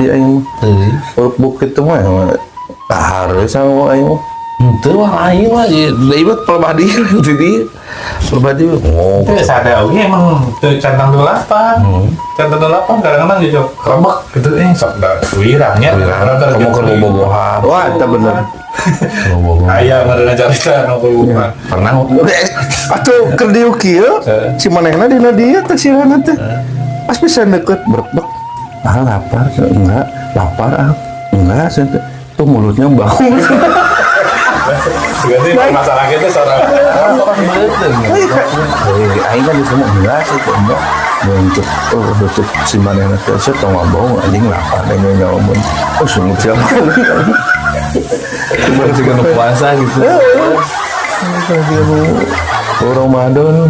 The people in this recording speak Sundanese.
Aing. Teuing. Buk itu mah harus sama aing mah. Henteu wah aing mah deui mah pelebah dieu di dieu. Pelebah dieu. Oh. Itu sada oge emang teu can tangtu lapar. Can tangtu lapar kadang-kadang juga kerebek gitu, sok da wirangnya. Kamu keur bobogohan. Wah, itu bener. Bobogohan. Aya ngaranna carita nu bobogohan. Pernah. Atuh keur diuk kieu, si manehna dina dieu teh sirahna teh. Pas bisa deket berbek. Ah, lapar, enggak, lapar ah. Enggak, saya teh. Tuh mulutnya bau. Berarti masalah kita seorang Orang beuteung. Aing kan semua enggak sih, enggak. Bentuk, oh, bentuk si manehna teh, saya tong bau anjing lapar deh nyawa mun. Oh, sungut siapa. Baru juga nu puasa gitu. Oh, Ramadan.